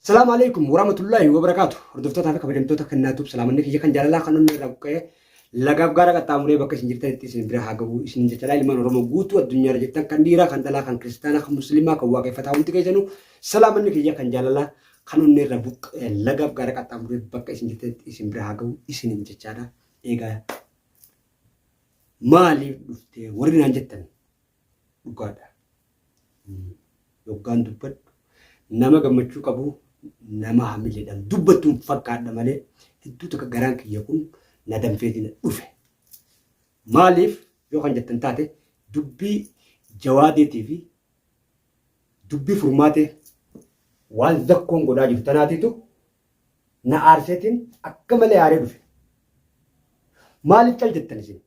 Salaamu alaikum warahmatullahi wabarakaatu. Hordoftootaa fi kabajamtoota kennaatuuf salaamanni kiyya kan jaalalaa kan onnee irraa buqqa'ee lagaaf gaara qaxxaamuree bakka isin jirtanitti isin bira haa gahu isin jechalaa ilmaan Oromoo guutuu addunyaarra jirtan kan dhiiraa kan dhalaa kan kiristaanaa kan musliimaa kan waaqeffataa hundi keessanuu salaamanni kiyya kan jaalalaa kan onnee irraa buqqa'ee lagaaf gaara qaxxaamuree bakka isin jirtanitti isin bira haa gahu isinin jechaadha. Egaa maaliif dhuftee warri naan jettan dhugaadha. Yoggaan dubbadhu nama gammachuu qabu nama hamileedhaan dubbattuun fakkaadha malee hedduu takka garaan kiyya kun na danfeetiin dhufe. Maaliif yoo kan jettan taate dubbii jawaadeetii fi dubbii furmaatee waan zakkoon godhaa jiru tanaatiitu na aarseetiin akka malee aaree dhufe. Maaliif cal jettan isin?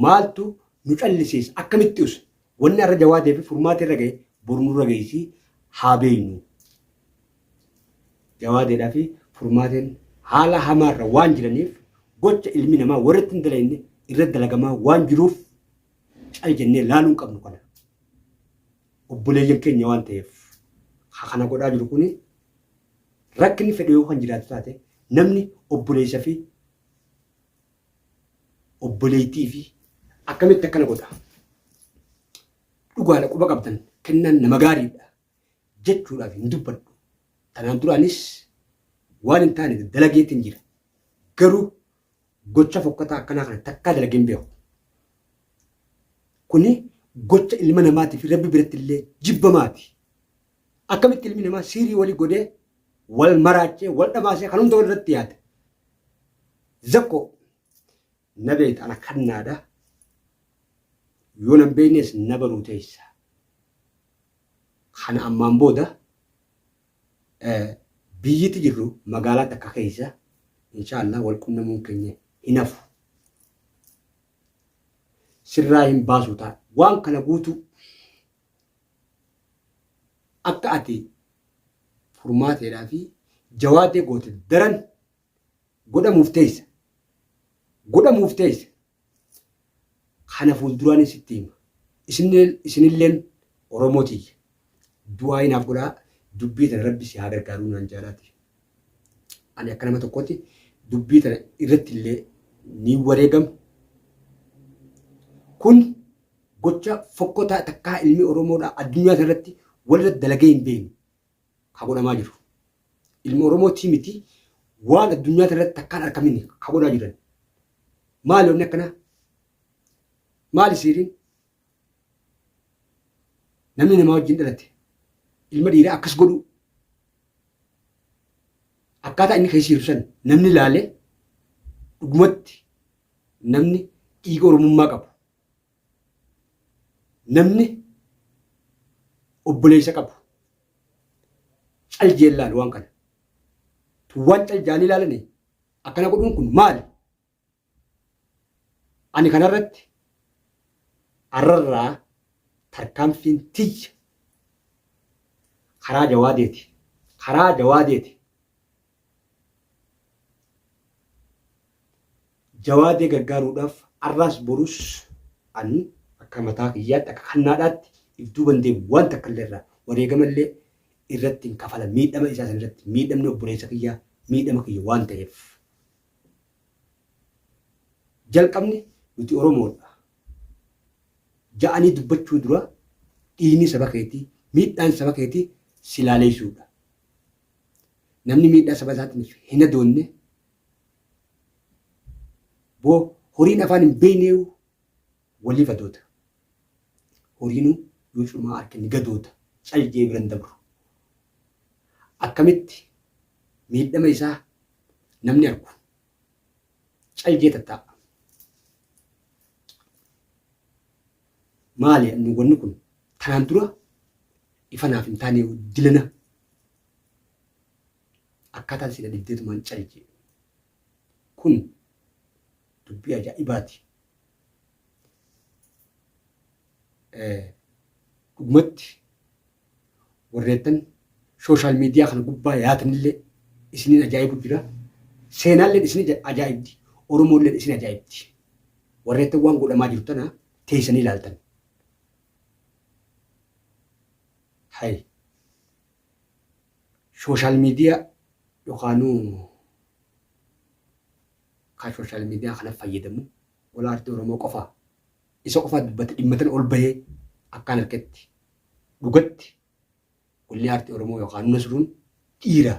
Maaltu nu callisiisa? Akkamitti usa? Wanni har'a Jawaadee fi Furmaatee irra gahe boru nurra geessi haa beeknu. Jawaadeedhaa fi Furmaateen haala hamaarra waan jiraniif gocha ilmi namaa warratti hin dalagne irra dalagamaa waan jiruuf cal jennee laaluu hin qabnu kana. Obboleeyyan keenya waan ta'eef kana godhaa jiru kuni rakkinni fedhe yoo kan jiraatu taate namni obboleessa fi obboleettii fi akkamitti akkana godha? Dhugaadha quba qabdan kennaan nama gaariidha jechuudhaaf hin dubbadhu. Tanaan duraanis waan hin taane dalageetiin jira. Garuu gocha fokkataa akkanaa kana takkaa dalagee hin beeku. Kuni gocha ilma namaatiif rabbi biratti illee jibbamaati. Akkamitti ilmi namaa siirii walii godhee wal maraachee wal dhamaasee kan hunda wal irratti yaada. Zakko na beekta ana kannaadha. Yoo nan beeknes na baruu teessa. Kana ammaan booda biyyiti jirru magaalaa takka keessa inshaallah wal qunnamuun keenya hin hafu. Sirraa hin baasuu ta'a. Waan kana guutuu akka ati furmaateedhaa fi jawaadee goote daran godhamuuf teessa. Godhamuuf teessa. Kana fuulduraan sitti hima. Isinilleen Oromoo tiyya. Du'aa inaaf godhaa dubbii tana rabbi si haa gargaaruu naan jaalaati. Ani akka nama tokkootti dubbii tana irratti illee ni wareegama. Kun gocha fokkotaa takkaa ilmi Oromoodhaa addunyaa kanarratti walirra dalagee hin beekne ka godhamaa jiru. Ilma Oromootii miti waan addunyaa kanarratti takkaan arkamine ka godhaa jiran. Maali wanni akkanaa? Maali siiriin? Namni namaa wajjin dhalate ilma dhiiraa akkas godhuu akkaataa inni keessa jiru san namni ilaalee dhugumatti namni dhiiga Oromummaa qabu Namni obboleessa qabu cal jee laalu waan kana. Tun waan cal jaanii ilaalanii akkana godhuun kun maali? Ani kanarratti arrarraa tarkaanfiin tiyya karaa jawaadeeti. Karaa jawaadeeti. Jawaadee gargaaruudhaaf arraas borus ani akka mataa kiyyaatti akka kannaadhaatti if duuban deemu waan takka illee irraa wareegama illee irratti hin kafala miidhama isaa san irratti miidhamni obboleessa kiyyaa miidhama kiyya waan ta'eef. Jalqabni nuti Oromoodha ja'anii dubbachuu dura dhiigni saba keetii miidhaan saba keetii si laaleessuudha. Namni miidhaa saba isaatiif hin adoonne Boo horiin afaan hin beeyneeyu waliif adoota. Horiinuu yoo cumaa arke ni gadoota. Cal jee bira hin dabru. Akkamitti miidhama isaa namni arku cal jee tattaa'a. Maali anni wanni kun tanaan dura ifa naaf hin taaneeyu dilana. Akkaataan si dhadhibdeetumaan cal jee. Kun dubbii ajaa'ibaati. Dhugumatti warreettan sooshaal miidiyaa kana gubbaa yaatanillee isiniin ajaa'ibu jira. Seenaalleen isin ajaa'ibdi. Oromoolleen isin ajaa'ibdi. Warreettan waan godhamaa jiru tana teessanii ilaaltan. Hay. Sooshaal miidiyaa yookaanuu kan sooshaal miidiyaa kana fayyadamu gola aartii Oromoo qofaa isa qofaa dubbate dhimma tana ol bahee akkaan harketti dhugatti golli aartii Oromoo yookaan Nasruun dhiira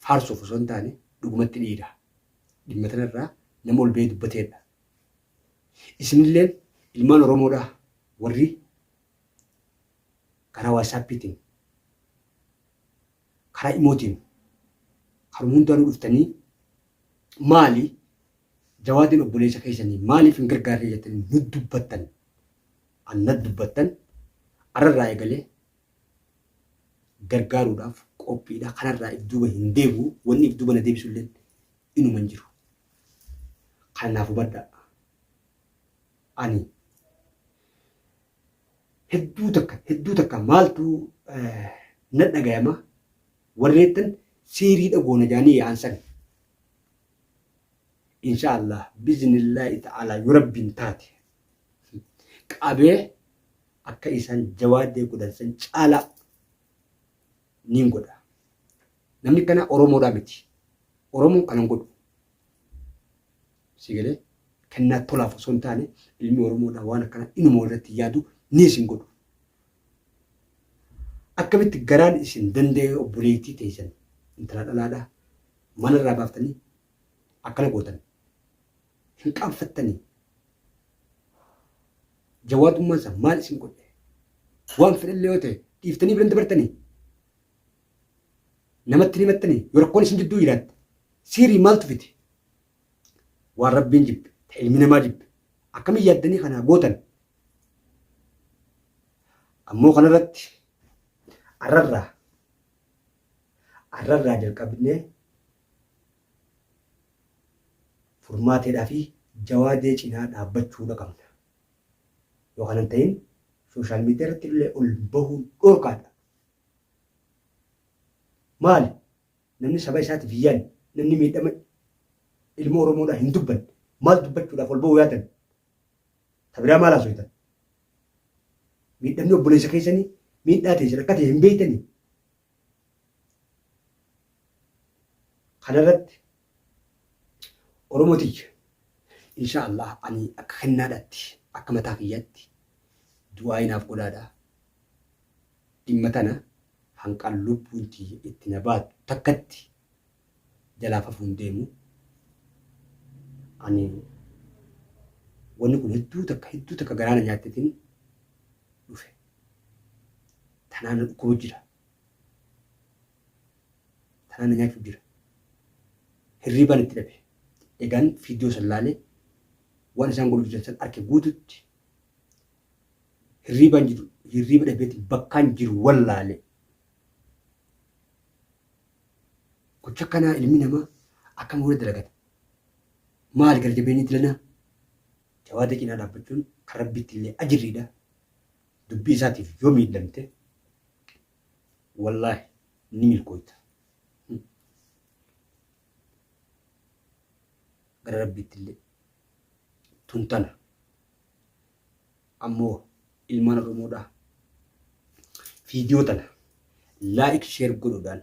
faarsuuf osoo hin taane dhugumatti dhiira dhimma tanarraa nama ol bahee dubbateedha. Isinilleen ilmaan Oromoodhaa warri karaa WhatsAppiitiin, karaa imootiin, karuma hundaanuu dhuftanii maali Jawaadin obboleessa keessanii maaliif hin gargaarree jettanii nu dubbattan anna dubbattan arrarraa eegalee gargaaruudhaaf qophiidha. Kanarraa if duuba hin deebi'u. Wanni if duuba na deebisu illee inuma hin jiru. Kana naaf hubadhaa. Ani hedduu takka hedduu takka maaltu na dhagayama warreettan seeriidha goona jaanii yaa'an san. Insha Allah biznillaahi ta'ala yoo rabbiin taate qabee akka isaan jawaadee godhan san caalaa niin godha. Namni kana Oromoodhaa miti. Oromoon kanan godhu. Si galee kennaa tolaaf osoo hin taane ilmi Oromoodhaa waan akkana inuma irratti yaadu ni isin godhu. Akkamitti garaan isin danda'ee obboleettii teessan intala dhalaadhaa manarraa baaftanii akkana gootan hin qaanfattanii? Jawaadummaan isaa maal isin godhe? Waan fedhallee yoo ta'e dhiiftanii biran dabartanii? Namatti hin himattanii? Yoo rakkoon isin jidduu jiraatte siirii maaltu fide? Waan rabbiin jibbe, ta ilmi namaa jibbe akkamiin yaaddanii kanaa gootan? Ammoo kanarratti arrarraa arrarraa jalqabnee Furmaateedhaa fi Jawaadee cinaa dhaabbachuudha qabna. Yoo kana hin ta'in sooshaal miidiyaa irratti illee ol bahuun dhorkaadha. Maali? Namni saba isaatiif hin yaadne, namni miidhama ilma Oromoodhaa hin dubbanne, maal dubbachuudhaaf ol bahuu yaatan? Ta biraa maal haasoytan? Miidhamni obboleessa keessanii miidhaa teessan akka ta'e hin beektanii? Kanarratti Oromoo tiyya insha Allah ani akka kennaadhaatti akka mataa kiyyaatti du'aa'ii naaf godhaadha. Dhimma tana hanqaan lubbuun tiyya itti na baatu takkatti jalaaf hafuun deemu. Ani wanni kun hedduu takka hedduu takka garaa na nyaattetiin dhufe. Tanaan na dhukkubu jira. Tanaan na nyaachuu jira. Hirriibaan itti dhabe. Egaan viidiyoo san laalee waan isaan godhu jiran san arke guututti hirriibaan jiru hirriiba dhabeetiin bakkaan jiru wallaale. Gocha akkanaa ilmi namaa akkam godhe dalagata? Maali gara jabeenyi dilanaa? Jawaada cinaa dhaabbachuun kan rabbitti illee ajirriidha. Dubbii isaatiif yoo miidhamte wallaahi ni milkooyta. Gara rabbiitti illee tun tana. Ammoo ilmaan Oromoodhaa viidiyoo tana laayik sheer godhuudhaan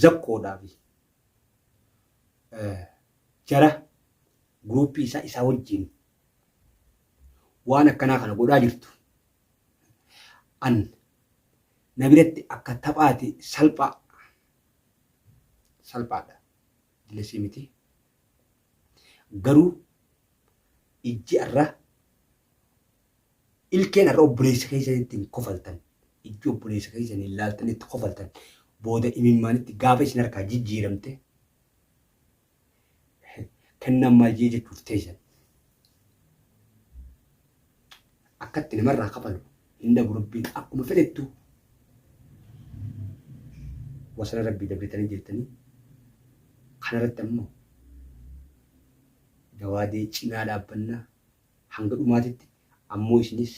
zakkoodhaa fi jara guruuppii isaa isaa wajjin waan akkanaa kana godhaa jirtu an na biratti akka taphaati salphaa salphaadha dilesii miti garuu ijji arra ilkeen arra obboleessa keessanitti hin kofaltan ijji obboleessa keessanii laaltanitti itti kofaltan booda imimmaanitti gaafa isin harkaa jijjiiramte Kennaan maal jee jechuuf teessan. Akkatti namarraa kafalu hin dhabu rabbiin akkuma fedhettu wasana rabbii dabritanii jirtanii kanarratti ammoo jawaadee cinaa dhaabbannaa hanga dhumaatitti ammoo isinis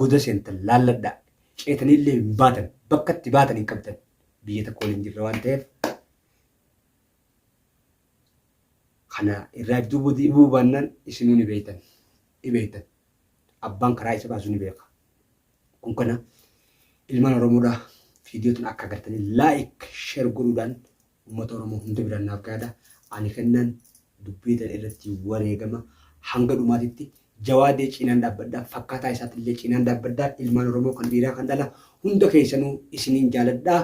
goda seentan laalladhaa ceetaniillee hin baatan bakka itti baatan hin qabdan biyya tokko waliin jirra waan ta'eef Kana irraa if duuba deebi'uu baannaan isinuu ni beektan. Ni beektan. Abbaan karaa isa baasu ni beeka. Kun kana ilmaan Oromoodhaa Viidiyoo tun akka agartanii like share godhuudhaan uummata Oromoo hunda biraan naaf gahaadha. Ani kennaan dubbii tana irratti wareegama hanga dhumaatitti Jawaadee cinaan dhaabbadha. Fakkaataa isaatillee cinaan dhaabbadha. Ilmaan Oromoo kan dhiiraa kan dhala hunda keessanuu isiniin jaaladha.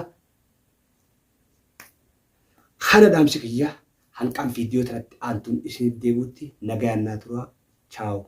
Kana dhaamsi kiyya hanqaan viidiyoo tanatti aantuun isinitti deebi'utti nagayaan naa turaa. Chaaw.